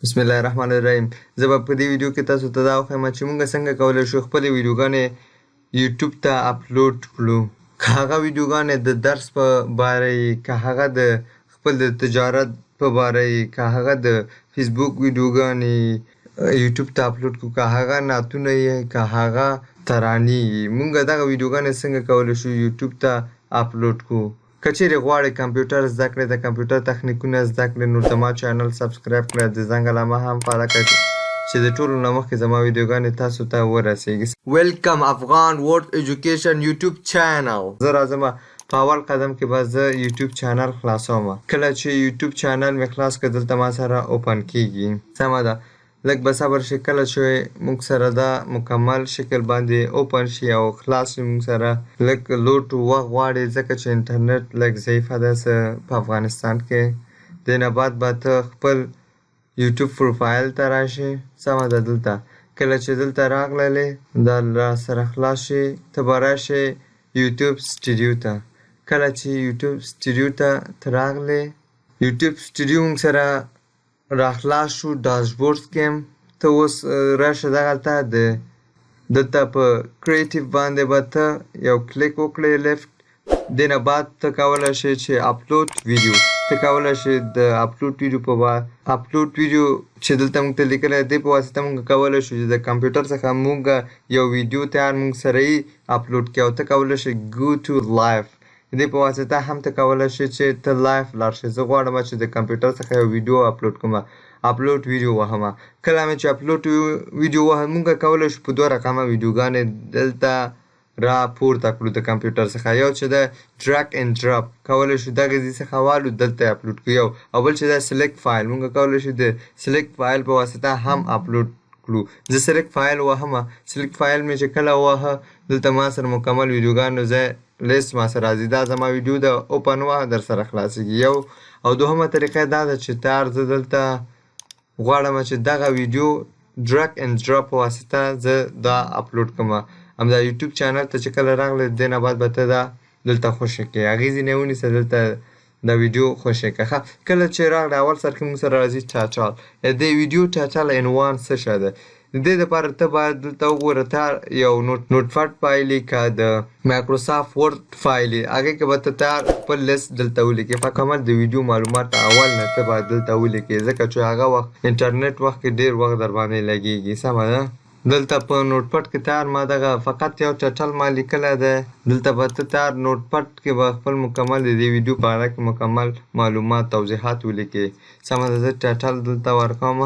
بسم الله الرحمن الرحیم. زه به په دې ویډیو کې تاسو ته دا وښیم چې موږ څنګه کولی شو خپلې ویډیوګانې یوټیوب ته اپلوډ کړو، که هغه ویډیوګانې د درس په باره یي، که هغه د خپل د تجارت په باره یي، که هغه د فیسبوک ویډیوګانې یوټیوب ته اپلوډ کړو، که هغه نعتونه یي، که هغه ترانې یي، موږ دغه ویډیوګانې څنګه کولی شو یوټیوب ته اپلوډ کړو. که چیرې غواړئ کمپیوټر زده کړئ، د کمپیوټر تخنیکونه زده کړئ، نو زما چینل سبسکرایب کړئ، د زنګ علامه هم فعاله کړئ چې د ټولو نه مخکې زما ویډیوګانې تاسو ته ورسیږي. ویلکم افغان ورلډ ایجوکیشن یوټیوب چینل. زه راځم، په اول قدم کې به زه یوټیوب چینل خلاصوم. کله چې یوټیوب چینل مې خلاص کړ، دلته ما سره open کیږي. سمه ده، لږ به صبر شي. کله چې موږ سره دا مکمل شکل باندې open شي او خلاص شي، موږ سره لږ load وخت غواړي، ځکه چې انټرنیټ لږ ضعیفه ده څه په افغانستان کې. دې نه بعد به ته خپل یوټیوب پروفایل ته راشي. سمه ده، دلته کله چې دلته راغللې، دا را سره خلاص شي، ته به راشې یوټیوب سټوډیو ته. کله چې یوټیوب سټوډیو ته ته راغلې، یوټیوب سټوډیو موږ سره راخلاص شو، dashboard کې ته اوس راشه. دغلته د دلته په creative باندې به ته یو کلیک وکړې left. دې نه بعد ته کولی شې چې upload video، ته کولی شې د upload video په upload video چې دلته موږ ته لیکلی دی، په واسطه موږ کولی شو چې د کمپیوټر څخه موږ یو ویډیو تیار موږ سره یې اپلوډ کړي، او ته کولی شې go to live، دې په واسطه هم ته کولی شې چې ته live لاړ شې. زه غواړم چې د کمپیوټر څخه یو ویډیو اپلوډ کړم، upload video وهم. کله مې چې upload video وهم، موږ کولی شو په دوه رقمه ویډیوګانې دلته را پورته کړو د کمپیوټر څخه. یو چې د drag and drop، کولی شو دغه ځای څخه والو دلته اپلوډ کړو یو، او بل چې د select file، موږ کولی شو د select file په واسطه هم اپلوډ کړو. زه select file وهم. select file مې چې کله وواهه، دلته ما سره مکمل ویډیوګانو ځای لیست ما سره راځي. دا زما ویډیو ده، open وه، در سره خلاصیږي یو. او دوهمه طریقه دا ده چې تار زه دلته غواړم چې دغه ویډیو drag and drop په واسطه زه دا اپلوډ کړم. همدا یوټیوب چینل ته چې کله راغلی، دې نه بعد به ته دا دلته خوشې کړې، هغې ځینې ونیسه، دلته دا ویډیو خوشې کړه. ښه، کله چې راغلی، اول سر کې موږ سره راځي title. د ویډیو title، عنوان څه شی ده؟ د دې لپاره ته باید دلته وګوره، تا یو Notepad file که د Microsoft Word file، هغې کې به ته تیار خپل لیست دلته ولیکې. مکمل د ویډیو معلومات اول نه ته باید دلته ولیکې، ځکه چې هغه وخت انټرنیټ وخت کې ډیر وخت در باندې لګیږي. سمه ده، دلته په Notepad کې تیار ما دغه فقط یو title ما لیکلی دی. دلته به ته تیار Notepad کې به خپل مکمل د دې ویډیو په اړه کې مکمل معلومات، توضیحات ولیکې. سمه ده، زه title دلته ورکوم.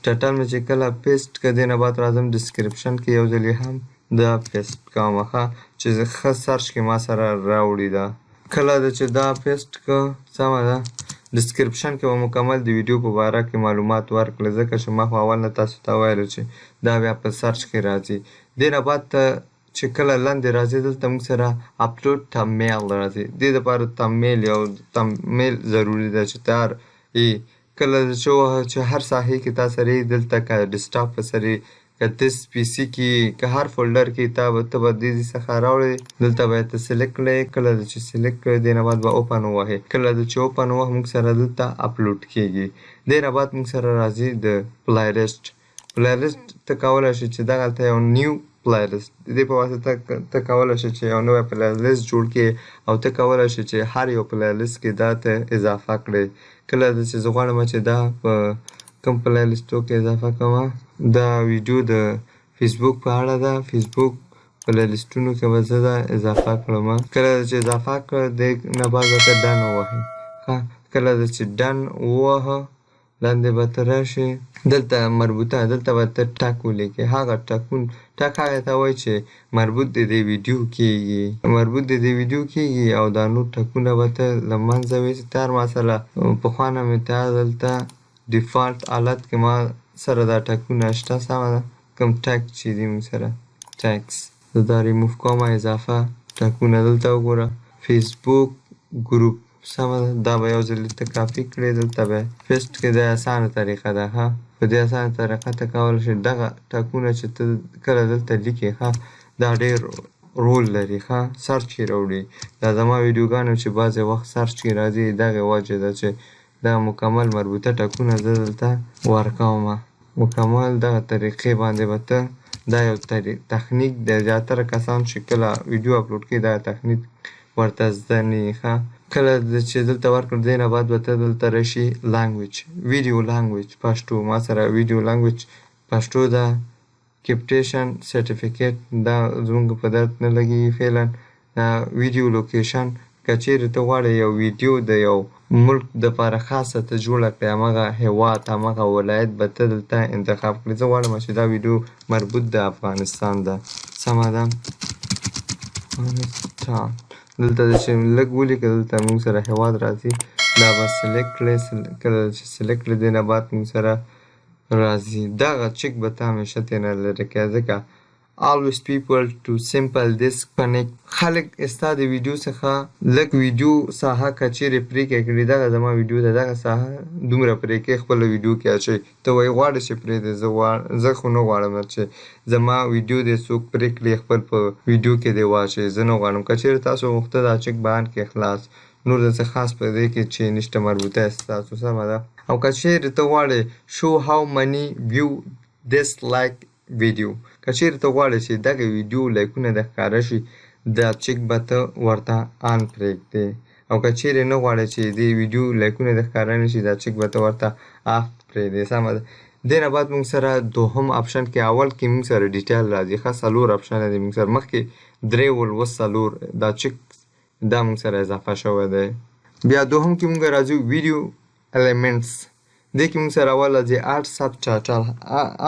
title مې چې کله paste که، دې نه بعد راځم description کې یو ځل هم دا paste کوم، ښه چې ښه search کې ما سره راوړي. دا کله ده چې دا paste که، سمه ده، description کې به مکمل د ویډیو په باره کې معلومات ورکړي، ځکه چې ما خو اول نه تاسو ته ویل چې دا بیا په search کې راځي. دې نه بعد ته چې کله لاندې راځي، دلته موږ سره upload thumbnail راځي. دې دپاره thumbnail، یو thumbnail ضروري ده چې تیار یي. کله چې وه چې هر ساحې کې تا سره دلته، که desktop سره، که this PC کې، که هر folder کې، تا به ته به دې څخه راوړې، دلته به ته select کړې. کله چې select کړې، دې نه بعد به open ووهې. کله چې open ووهې، موږ سره دلته اپلوډ کیږي. دې نه بعد موږ سره راځي د playlist. playlist ته کولی شې چې دغلته یو new playlist، د دې په واسطه ته کولی شې چې یو نوی playlist جوړ کړې، او ته کولی شې چې هر یو playlist کې دا ته اضافه کړې. کله چې زه غواړم چې دا په کوم playlist و کې اضافه کړم، دا ویډیو د فیسبوک په اړه ده، فیسبوک playlist ونو کې به زه دا اضافه کړم. کله چې اضافه کړ، دې نه بعد به ته done ووهې. ښه، کله چې done ووهه، لاندې به ته راشې، دلته مربوطه، دلته به ته tag ولیکې. هغه tag ون، tag هغه ته وایي چې مربوط د دې ویډیو کیږي، مربوط د دې ویډیو کیږي، او دا نور tag ونه به ته له منځه ویسې. تر مثلا پخوا نه مې ته دلته default حالت کې ما سره دا tag ونه شته. سمه ده، کوم tag چې دي موږ سره tags، زه دا ریموف کوم. اضافه tag ونه دلته وګوره، فیسبوک group. سمه ده، دا به یو ځل ته کاپي کړې، دلته به paste کړې. دا اسانه طریقه ده. ښه، په دې اسانه طریقه ته کولی شې دغه tag ونه چې ته کله دلته لیکې، ښه، دا ډېر رول لري، ښه search کې راوړي. دا زما ویډیوګانو چې بعضې وخت search کې راځي، دغې وجې ده چې دغه مکمل مربوطه ټکونه زه دلته ورکوم. مکمل دغه طریقې باندې به ته دا یو تخنیک دی. زیاتره کسان چې کله ویډیو اپلوډ کوي دغه تخنیک ورته زده نه وي. ښه، کله چې دلته ورکړ، دې نه بعد به ته دلته راشي language، video language پښتو. ما سره video language پښتو ده. caption certificate دا زموږ په درد نه لګېږي فعلا. video location، که چیرې ته غواړې یو ویډیو د یو ملک دپاره خاصه ته جوړه کړې، هماغه هېواد، هماغه ولایت به ته دلته انتخاب کړې. زه غواړم چې دا ویډیو مربوط د افغانستان ده. سمه ده، افغانستان دلته چې لږ ولیکه، دلته موږ سره هېواد راځي، دا به select کړې. کله چې select کړې، دې نه بعد موږ سره راځي دغه check به ته همیشه ترې لرې کړې، ځکه always people to simple disconnect، خلک ستا د ویډیو څخه لږ ویډیو ساحه که چیرې پرې کړي، دغه زما ویډیو ده، دغه ساحه دومره پرې کړي، خپله ویډیو کې اچوي. ته وایي غواړې چې پرېږدې، زه خو نه غواړم چې زما ویډیو دې څوک پرې کړي، خپل په ویډیو کې دې واچوي، زه نه غواړم. که چیرې تاسو غوښته دا check به on کړئ، خلاص. نور د څه خاص په دې کې چې نشته مربوطه ستاسو. سمه ده. او که چیرې ته غواړې show how many view this like video، که چیرې ته غواړې چې دغه ویډیو لایکونه د ښکاره شي، دا check به ته ورته on پرېږدې، او که چیرې نه غواړې چې د ویډیو لایکونه د ښکاره نه شي، دا check به ته ورته off پرېږدې. سمه ده. دې نه بعد موږ سره دوهم option کې، اول کې موږ سره detail راځي. ښه، څلور option دي موږ سره، مخکې درې ول، اوس څلور. دا check دا موږ سره اضافه شوی دی. بیا دوهم کې موږ راځو video elements. دې کې موږ سره اول راځي add subtitle.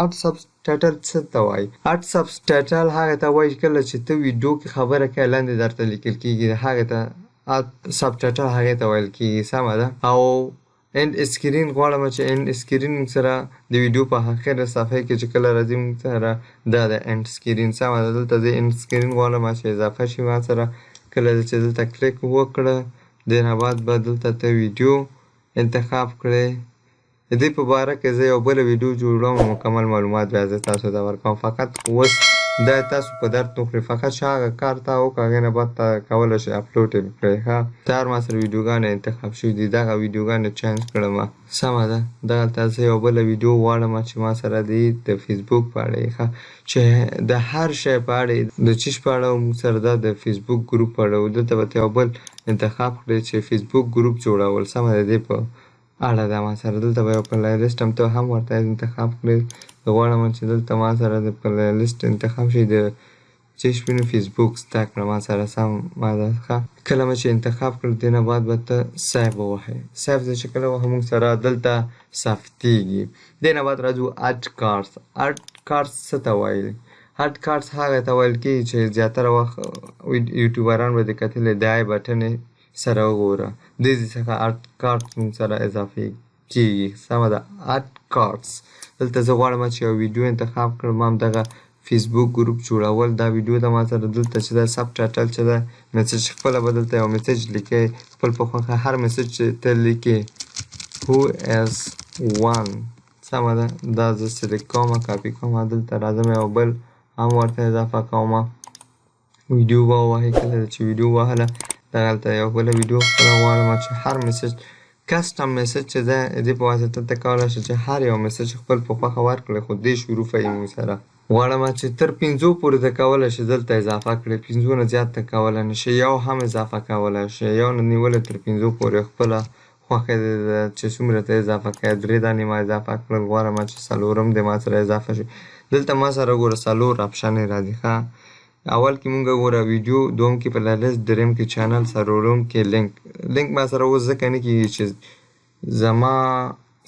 Add subtitle څه ته وایي؟ Add subtitle هغه ته وایي کله چې ته ویډیو کې خبره کوې، لاندې درته لیکل کېږي، هغه ته add subtitle هغې ته ویل کېږي. سمه ده. او end screen، غواړم چې end screen موږ سره د ویډیو په اخره صفحه کې چې کله راځي موږ سره دا د end screen. سمه ده. دلته د end screen غواړم چې اضافه شي ما سره. کله چې دلته کلیک وکړه، دې نه بعد به دلته ته ویډیو انتخاب کړې. د دې په باره کې زه یو بله ویډیو جوړوم، مکمل معلومات بیا زه تاسو ته ورکوم. فقط اوس دا تاسو په درد نه خوري، فقط چې هغه کار تا وکړه، هغې نه بعد ته کولی شې اپلوډ یې کړې. ښه، تیار ما سره ویډیوګانې انتخاب شوي دي، دغه ویډیوګانې change کړم. سمه ده. دغلته زه یو بله ویډیو غواړم چې ما سره دی د فیسبوک په اړه. ښه، چې د هر شی په اړه، د چیش په اړه موږ سره دا د فیسبوک ګروپ په اړه. دلته به ته یو بل انتخاب کړې چې فیسبوک ګروپ جوړول. سمه ده، دې په اړه ده ما سره. دلته به یو playlist هم ته هم ورته انتخاب کړې. زه غواړم چې دلته ما سره د playlist انتخاب شي د چې شپینو فیسبوک زده کړه ما سره. سم ما ده. ښه، کله مې چې انتخاب کړ، دې نه بعد به ته save ووهې. Save چې کله وهې، موږ سره دلته ثبتېږي. دې نه بعد راځو add cards. Add cards څه ته وایي؟ Add cards هغه ته ویل کېږي چې زیاتره وخت یوټیوبران به دې کتلې، د i button سره وګوره، دې څخه add cards موږ سره اضافه کېږي. سمه ده. Add cards، دلته زه غواړم چې یو ویډیو انتخاب کړم، هم دغه فیسبوک ګروپ جوړول. دا ویډیو د ما سره دلته چې ده subtitle چې ده message، خپله به دلته یو message لیکې خپل په خوښه، هر message چې ته لیکې، who is one. سمه ده. دا زه select کوم، کاپي کوم، دلته راځم، یو بل هم ورته اضافه کوم. ویډیو به ووهې. کله چې ویډیو وهله، دغلته یو بله ویډیو خپله غواړم چې هر message، custom message چې ده، دې په واسطه ته کولی شې چې هر یو message خپل په خوښه ورکړې، خو دېرش حروفه یې. موږ سره غواړم چې تر پنځو پورې ته کولی شې دلته اضافه کړې، پنځو نه زیات ته کولی نه شې. یو هم اضافه کولی شې، یو نه نیولې تر پنځو پورې خپله خوښه دې ده چې څومره ته اضافه کوې. درې دانې ما اضافه کړل، غواړم چې څلورم دې ما سره اضافه شي. دلته ما سره ګوره څلور option راځي. ښه، اول کې مونږ ګوره ویډیو، دوم کې playlist، دریم کې channel، څلورم کې link. Link ما سره اوس ځکه نه کېږي چې زما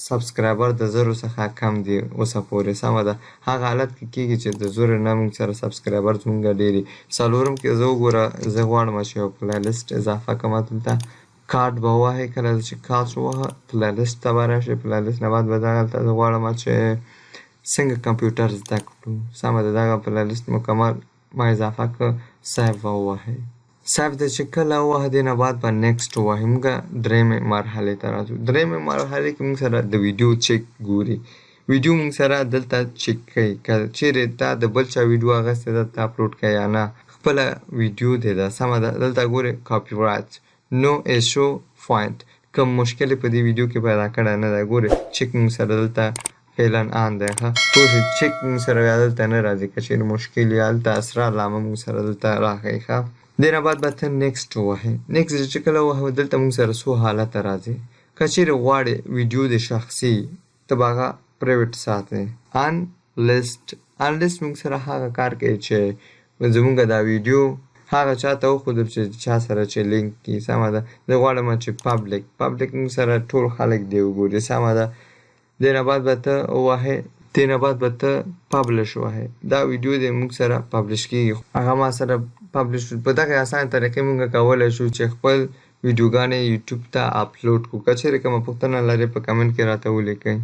subscriber د 1000 څخه کم دي اوسه پورې. سمه ده. هغه حالت کې کېږي چې د 1000 نه موږ سره subscriber زمونږ ډېر. څلورم کې زه وګوره، زه غواړم چې یو playlist اضافه کړم. دلته کارت به ووهې. کله چې کارت ووهه، playlist ته به راشې. Playlist نه بعد به دغلته زه غواړم چې څنګه کمپیوټر زده کړو. سمه ده. دغه playlist مکمل ما اضافه کړ. Save به ووهې. Save د چې کله ووهه، دې نه بعد به next ووهې. موږ درېیمې مرحلې ته راځو. درېیمې مرحلې کې موږ سره د ویډیو چک ګوري. ویډیو موږ سره دلته چک کوي که چیرې تا د بل چا ویډیو اخیستې ده ته اپلوډ کوې یا نه، خپله ویډیو دې ده. سمه ده. دلته ګورې copyright no issue found. کوم مشکل په دې ویډیو کې پیدا کړی نه دی. ګورې، چک موږ سره دلته فعلا آن دی. ښه، پوه شو، چک موږ سره بیا دلته نه راځي. که چېرې مشکل وي، هلته سره علامه موږ سره دلته راښیي. ښه، دې نه بعد به ته نیکسټ ووهې. نیکسټ چې کله ووهې، دلته موږ سره څو حالته راځي. که چېرې غواړې ویډیو دې شخصي، ته به هغه پریویټ ساتې. ان لیست، ان لیست موږ سره هغه کار کوي چې زموږ دا ویډیو هغه چاته وښودل چې چا سره چې لینک کی. سمه ده، زه غواړم چې پبلک، پبلک موږ سره ټول خلک دی وګوري. سمه ده، دې نه بعد به ته ووهې، دې نه بعد به ته پبلش وهې، دا ویډیو دې موږ سره پبلش کیږي. هغه ما سره پبلش. په دغه اسانه طریقې موږ کولی شو چې خپل ویډیوګانې یوټیوب ته اپلوډ کړو. که چېرې کومه پوښتنه لرئ، په کمنټ کې راته ولیکئ.